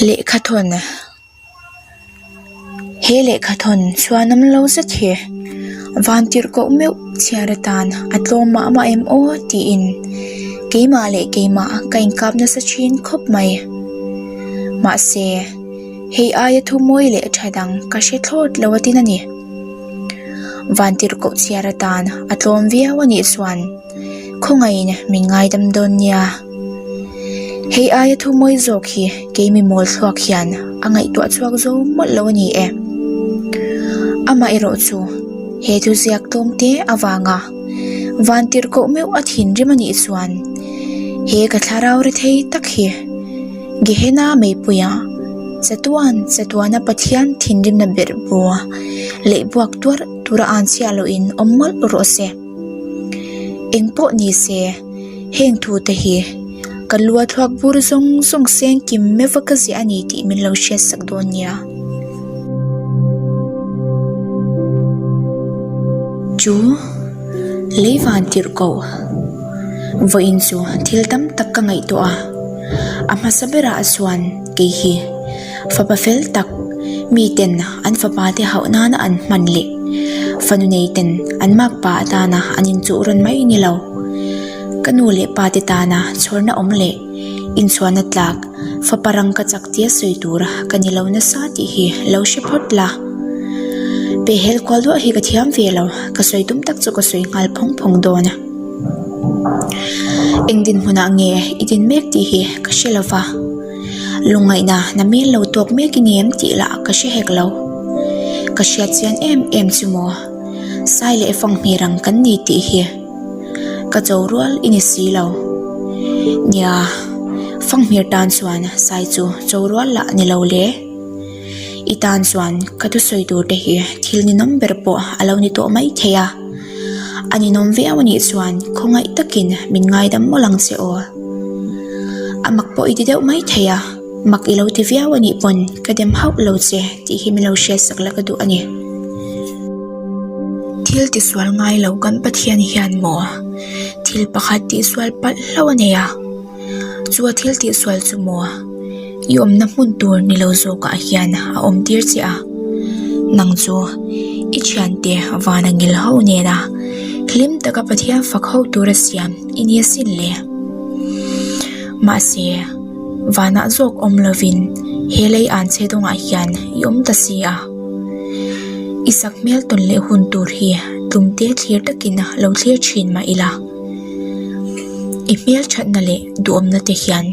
Lehkhathawn He lehkhathawn chhuanawm lo zet hi vantirhkoh meuh chhiar atan a tlawm mah mah em aw tiin keimah leh keimah ka inkap nasa thin khawp mai. Mahse, hei aia thu mawi leh tha dang ka hre thlawt lo atin a ni. Vantirhkoh chhiar atan a tlawm viau a nih chuan khawngaihin min ngaidam dawn nia. Hei aia thu mawi zawk hi keimi mawl thluak hian a ngaihtuah chhuak zo mawlh lo a ni e. Amaherawh chu he thu ziak tlawm te avanga vantirhkoh meuh a thinrim a nih chuan he ka thlarau ri thei tak hi Gehenna meipuia chatuan chatuana Pathian thinrimna berh bu leh buak tuarh tura an chhiah lohin awm mawlh rawh se. Eng pawh ni se, heng thu te hi ka lua thluak bur zawng zawng seng kim meuh va ka ziah a ni tih min lo hriat sak dawn nia. Chu lei van tirh koh vawiin chu thil tam tak ka ngaihtuah a, a hmasa berah chuan kei hi fapa fel tak miten an fapa te hauh nana an hman leh fanu nei ten an makpa atana an inchuh rawn mai ni lo. Ka nu leh pa te tana chhawrna awm leh inchhuahna tlak fapa rang ka chak tia sawi tur ka ni lo nasa tih hi lo hre phawt la. Pehhel kual duah hi ka thiam ve lo, ka sawi tum tak chu ka sawi nghal phawng phawng dawn a. Eng dinhmunah nge i din mek tih hi ka hre lo va, lungngaihna na mel lo tawk mek i ni em tih lah ka hre hek lo. Ka hriat chian em em chu maw, Sai leh Fanghmir ang kan ni tih hi. Ka cho rual i ni si lo. Nia, Fanghmir tan chuan Sai chu cho rual lah ni lo le. I tan chuan ka thusawi tur te hi thil ninawm ber pawh a lo ni tawh mai thei a. A ninawm viau anih chuan khawngaih takin min ngaidam mawlh ang che aw. A mak pawh i ti deuh mai thei a, mak i lo ti viau anih pawn ka dem hauh lo che tih hi min lo hriatsak la ka duh a ni. Thil tisual ngai lo kan Pathian hian maw thil pakhat tihsual palh hlauh a nei a, chu a thil tihsual chu maw i awmna hmun tur ni lo zawkah hian a awm tir che a, nang chu i thiante vana ngil ho nena hlim taka Pathian fak ho tura siam i ni asin le. Mahse, vanah zawk awm lovin he lei an che dawngah hian i awm ta si a. I sak hmel tawn leh hun tur hi tlumte thlir takin lo thlir thin mah ila. I hmel thatna leh duhawmna te hian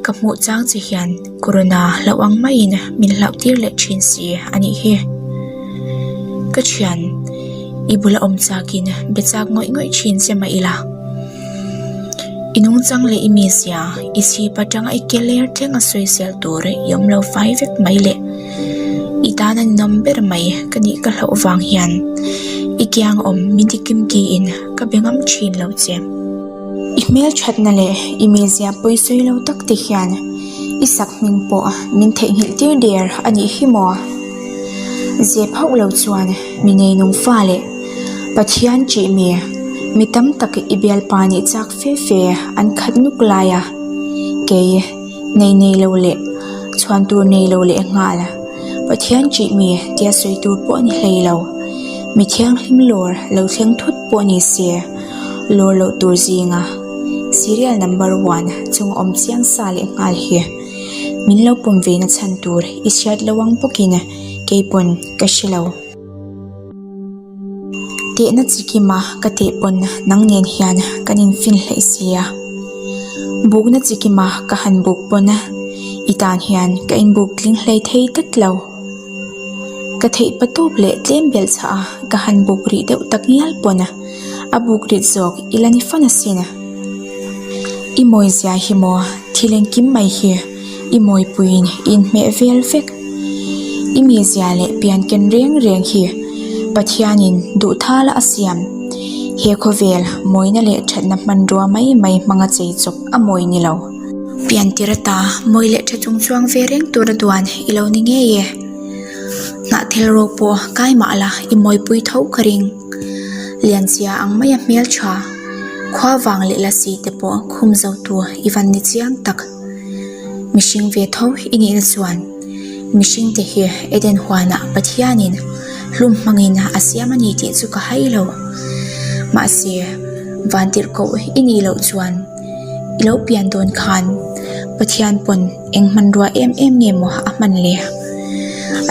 ka hmuh chang che hian corona hlauh ang maiin min hlauh tir leh thin si a nih hi. Ka thian, i bula awm chakin be chak ngawih ngawih thin che mah ila. I nungchang leh i mizia, i chhip atanga i ke ler thleng a sawisel tur i awm lo fai vek mai le. I tan a ninawm ber mai ka nih ka hlauh vang hian i kiang awm min ti kim kiin ka be ngam thin lo che. I hmelthatna leh i mizia pawisawi lo tak te hian i sak hming pawh min theihnghilh tir der a nih hi maw? Zep hauh lo chuan mi neinung fa leh Pathian ṭih mi, mi tam tak i bialpa nih chak fe fe an khat nuk lai a, kei nei nei lo leh chhuan tur nei lo leh nghal Pathian ṭih mi tia sawi tur pawh ni hlei lo, mi thianghlim lawr lo thleng thut pawh ni se lawr loh tur zinga serial number one chung awm chiang sa leh nghal hi min lo pawm ve na chhan tur i hriat lo ang bawkin kei pawn ka hre lo. Tehna chi kima ka teh pawn nang nen hian kan infin hleih sia. Bukna chi kima ka han buk pawn i tan hian ka inbuk tling hlei thei tlat lo. Ka theih pa tawp leh tlem belh chhah a ka han buk rih deuh tak ngial pawn a buk rit zawk i la ni fan asin. I mawizia hi maw thil engkim mai hi i mawipuiin i inhmeh vel vek. I mizia leh pian ken reng reng hi Pathianin duh thala a siam. He khawvel mawina leh thatna hmanrua mai mai hmanga chei chawp a mawi ni lo. Pian tir ata mawi leh tha chung chuang ve reng tura duan i lo ni ngei e. Hnahthel ro pawh kai mah la i mawipui tho ka ring. Lianchia ang maia hmel tha, khua vang leh lasi te pawh khum zo tu i van ni chiang tak. Mihring ve tho i nihna chuan mihringte hi Eden huanah Pathianin hlum hmangin a siam a ni tih chu ka hai lo. Mahse, vantirhkoh i nih loh chuan i lo pian dawn khan Pathian pawn eng hmanrua em em nge maw a hman le?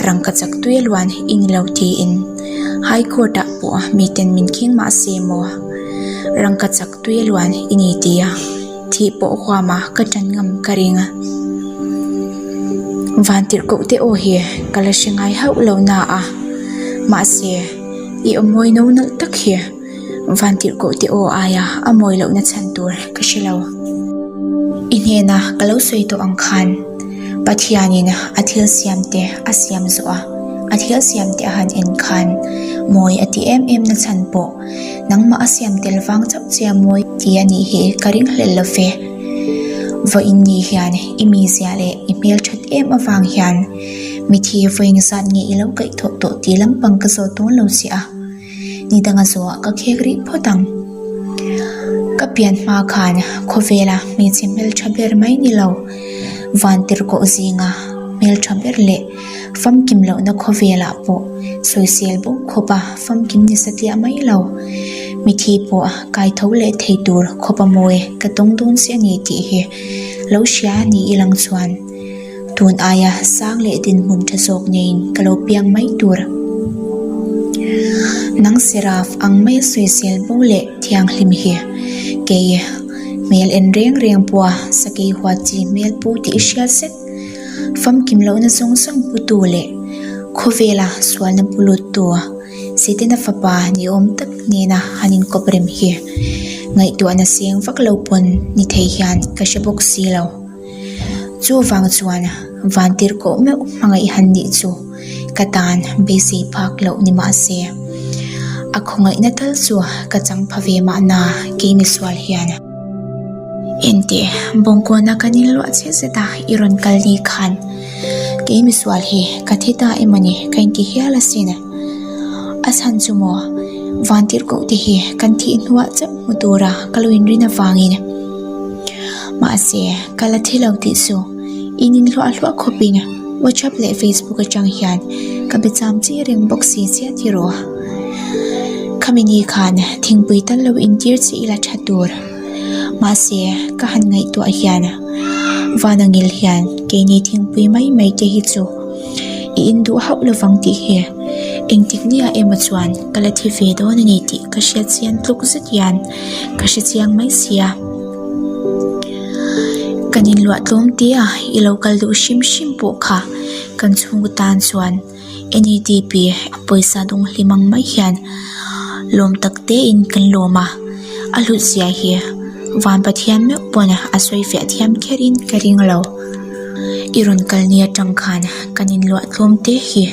Rangkachak tui a luan i ni lo tiin High Court ah pawh miten min khing mah se maw? Rangkachak tui a luan i ni tia thih pawh huama ka ṭan ngam ka ring a. Vantirhkoh te aw hi ka la hre ngai hauh lo na a, mahse i aw mawi no nalh tak hi Vantirhkoh te aw aia a mawi lohna chhan tur ka hre lo. I hnena ka lo sawi tawh ang khan Pathianin a thil siam te a siam zawh a, a thil siam te a han en khan mawi a ti em em na chhan pawh Nangmah a siam tel vang chauh che a mawi ti a nih hi ka ringhlel lo ve. Vawiin ni hian i mizia leh i hmelthat em avang hian mithi vawiin zat nge i lo kaihthawh tawh tih lampang ka zawt dawn lo che a, ni danga zawhah ka khek rih phawt ang. Ka pian hma khan khawvela hmeichhe hmeltha ber mai ni lo, vantirhkoh zinga hmeltha ber leh Famkim lohna khawvelah pawh sawisel bawk khawpa famkim ni satliah mai lo. Mithi pawh kaitho leh thei tur khawpa mawi ka tawng dawn si a ni tih hi lo hria ni i lang chuan tun aia sang leh dinhmun tha zawk neiin ka lo piang mai tur. Nang Seraf ang maia sawisel bo leh thianghlim hi kei hmel en reng reng pawha sakei huat chi hmel pu tih i hriat zet. Famkim lohna zawng zawng putu leh khawvela sualna pu luttu Setana fapa ni awm tak nena han inkawp rem hi ngaihtuahna seng vak lo pawn ni thei hian ka hre bawk si lo. Chuvang chuan vantirhkoh meuh hmangaih han nih chu ka tan beisei phak loh ni mah se, a khawngaihna tal chu ka chang pha ve mahna kei misual hian. Enteh, Bawngkawna kan inluah chhe zet a i rawn kal ni khan kei misual hi ka thi ta emaw ni ka inti hial asin. A chhan chu maw vantirhkoh te hi kan thih hnuah chauh hmu tura ka lo inrin avangin. Mahse, ka la thi lo tih chu in inhluah hluah khawpin WhatsApp leh Facebook atang hian ka be cham chi reng bawk si chiah tiraw. Khami ni khan thingpui tal lo intir chi ila tha tur. Mahse, ka han ngaihtuah hian van angil hian keini thingpui mai mai te hi chu i induh hauh lovang tih hi engtik nia emaw chuan ka la thi ve dawn a ni tih ka hriat chian tluk zet hian ka hre chiang mai sia. Kan inluah tlawm te a i lo kal duh hrim hrim pawh kha kan chhungkaw tan chuan NEDP pawisa dawng hlim ang mai hian lawm tak te in kan lawm a, a hlut zia hi van Pathian meuh pawn a sawi fiah thiam kher in ka ring lo. I rawn kal ni atang khan kan inluah tlawm te hi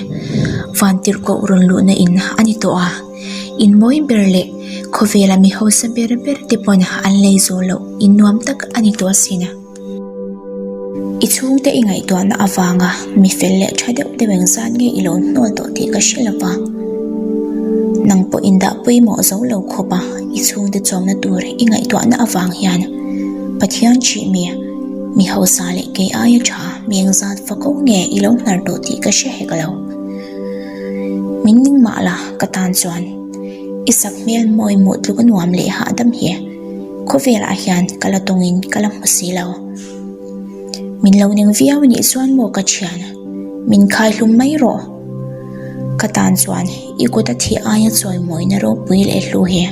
van tirhkoh rawn luhna in a ni tawh a, in mawi ber leh khawvela mi hausa ber ber te pawn an lei zawh loh in nuam tak a ni tawh asin. I chhungte i ngaihtuahna avanga mi fel leh tha deuh deuh engzat nge i lo hnawl tawh tih ka hre lo va. Nang pawh indah pawimawh zo lo khawp a, i chhungte chawmna tur i ngaihtuahna avang hian Pathian ṭih mi, mi hausa leh kei aia ṭha mi engzat fako nge i lo hnar tawh tih ka hre hek lo. Min ning mah la ka tan chuan i sak hmel mawi hmuh tluk a nuam leh hahdam hi. Khawvelah hian ka la tawngin ka la hmu si lo. Min lo ning viau anih chuan maw ka thian, min khai hlum mai rawh. Ka tan chuan i kut a thih aia chawimawina ropui leh hlu hi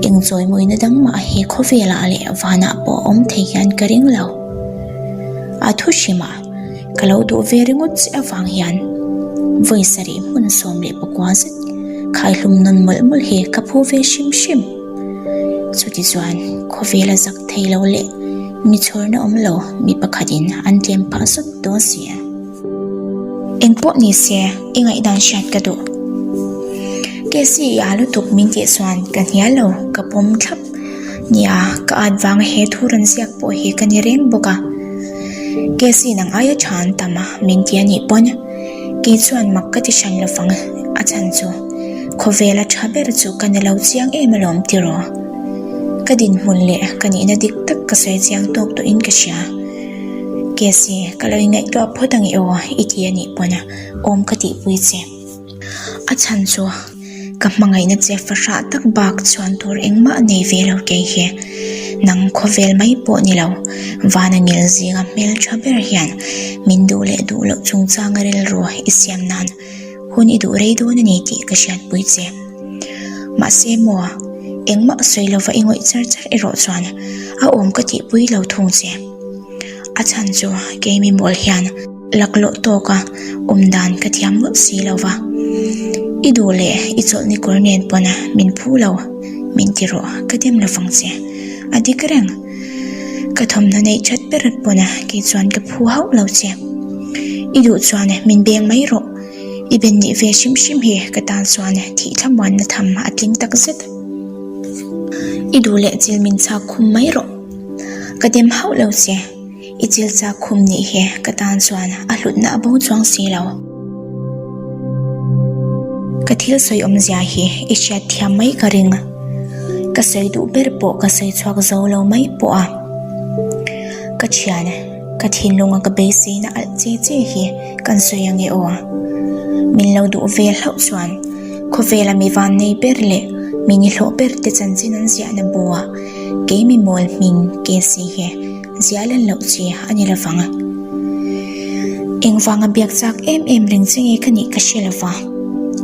eng chawimawina dang mah hi khawvelah leh vanah pawh a awm thei hian ka ring lo. A thu hrimah ka lo duh ve ringawt che avang hian vawi sarih hmun 14 zet khai hlum nawn mawlh mawlh hi ka phu ve hrim hrim. Chutichuan khawvela zak thei lo leh mi chhawrna awm lo mi pakhatin an tlem phah sawt dawn si a. Engpawh ni se i ngaihdan hriat ka duh. Casey i â lutuk min tih chuan ka hnial lo, ka pawm thlap. Nia, ka ât vanga he thu rawn ziak pawh hi ka ni reng bawk a. Casey nang aia tha an tam a min ti a nih pawn kei chuan mak ka ti hran lovang a chhan chu khawvela tha ber chu ka ni lo chiang em alawm tiraw. Ka dinhmun leh ka nihna dik tak ka sawi chiang tawk tawhin ka hria. Casey, ka lo ingaihtuah phawt ang i aw i ti a nih pawn awm ka tihpui che. A chhan chu ka hmangaihna che fahrah tak bak chuan tur engmah nei ve lo kei hi. Nang khawvel mai pawh ni lo, vana ngil zinga hmeltha ber hian min duh leh duh loh chungchanga rilru i siam nan hun i duh rei dawn a ni tih ka hriatpui che. Mahse maw, engmah sawi lova i ngawih char char erawh chuan a awm ka tihpui lo thung che. A chhan chu keimi mawl hian laklawh tawka awm dan ka thiam mawlh si lo va. I duh leh i chawlhni kawr nen pawn min phu lo, min ti rawh ka dem lo vang che. A dik reng. Ka thawmhnaw neih that ber pawn kei chuan ka phu hauh lo che. I duh chuan min beng mai rawh. I ben nih ve hrim hrim hi ka tan chuan thih thlamuanna tham a tling tak zet. I duh leh chil min chak khum mai rawh. Ka dem hauh lo che. I chil chak khum nih hi ka tan chuan a hlutna a bo chuang si lo. Ka thil sawi awmzia hi i hriat thiam mai ka ring. Ka sawi duh ber pawh ka sawi chhuak zo lo mai pawh a. Ka thian, ka thinlunga ka beiseina alh che che hi kan sawi ange aw. Min lo duh ve hlauh chuan khawvela mi van nei ber leh mi nihlawh ber te chanchin an ziahna buah kei mi mawl hming Casey hi Zia lan loh chi a ni lovang. Engvanga biak chak em em reng che nge ka nih ka hre lova,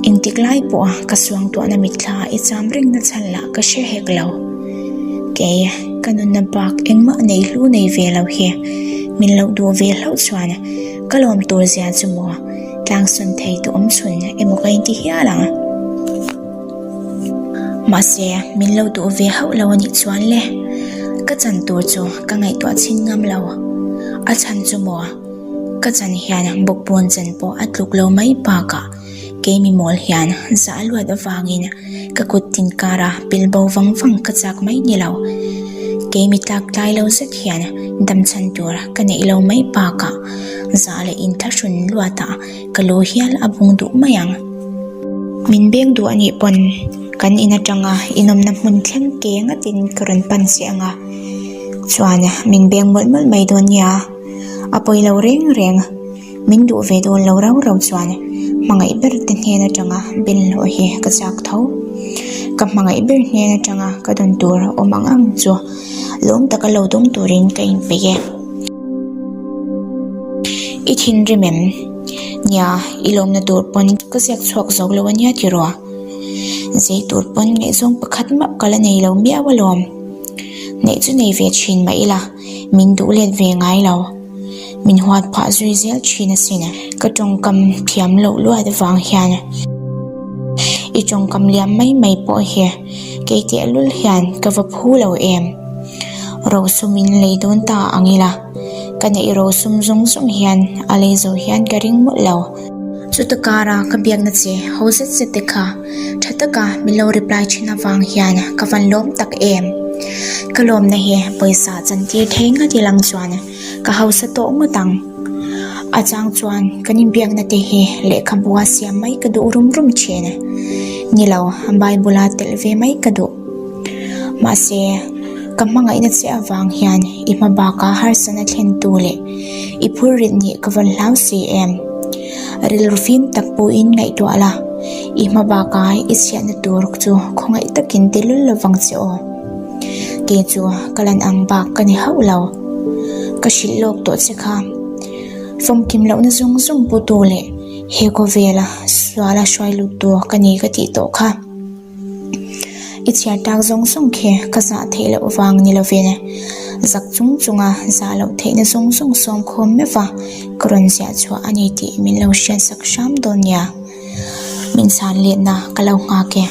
engtik lai pawha ka suangtuahna mitthla i cham rengna chhan lah ka hre hek lo. Kei, ka nunna bak engmah nei hlu nei ve lo hi min lo duh ve hlauh chuan ka lawm tur zia chu maw tlangsawn thei tu awm chhun emaw ka inti hial ang. Mahse, min lo duh ve hauh lo a nih chuan le, ka chan tur chu ka ngaihtuah chhin ngam lo. A chhan chu maw, ka chan hian bawkbawn chan pawh a tluk lo mai bakah keimi mawl hian zah luat avangin ka kut tin kara pil bo vang vang ka chak mai ni lo. Keimi tlak tlai lo zet hian dam chhan tur ka neih lo mai bakah zah leh inthlahrun luatah Ka lu hial a bung duh mai ang. Min beng duh anih pawn kan in atanga inawmna hmun thleng ke ngatin ka rawn pan che ang a, chuan min beng mawlh mawlh mai dawn nia. A pawi lo reng reng, min duh ve dawn lo rau rau chuan hmangaih ber te hnen atanga ben hlawh hi ka chak tho. Ka hmangaih ber hnen atanga ka dawn tur awm ang ang chu lawm taka lo dawng turin ka inpeih e. I thinrim em? Nia, i lawmna tur pawn ka ziak chhuak zo lo ania tiraw? Zei tur pawn ngaihzawng pakhat mah ka la nei lo miau alawm. Neih chu nei ve thin mah ila, min duh let ve ngai lo. Min huat phah zui zel thin asin. Ka tawngkam thiam loh luat vang hian i tawngkam liam mai mai pawh hi kei tehlul hian ka va phu lo em. Rosum in lei dawn ta ang ila, ka neih rosum zawng zawng hian a lei zo hian ka ring mawlh lo. Chuta kara ka biakna che ho zet zet te kha tha taka min lo reply thin avang hian ka van lawm tak em. Ka lawmna hi pawisa chantir thei ngat ilang chuan ka hausa tawh ngawt ang. A chang chuan kan inbiakna te hi lehkhabu a siam mai ka duh rum rum thin. Ni lo, Bible a telh ve mai ka duh. Mahse, ka hmangaihna che avang hian i hma baka harsatna thlentu leh i phurrit nih ka vawn hlau si em? Rilru fim tak pawhin ngaihtuah la, i hma baka i chhiatna tur chu khawngaih takin ti lul lovang che aw. Kei chu ka lan ang bak ka ni hauh lo. Ka hrilh lawk tawh che kha. Fawmkim lohna zawng zawng putu leh he khawvela suala hruai luttu ka ni ka tih tawh kha. I chhiar tak zawng zawng khi ka zah theih loh vang ni lovin zak chung chunga zah loh theihna zawng zawng sawm khawm meuh va ka rawn ziah chhuah a ni tih min lo hriatsak hram dawn nia. Min chhan letna ka lo nghak e.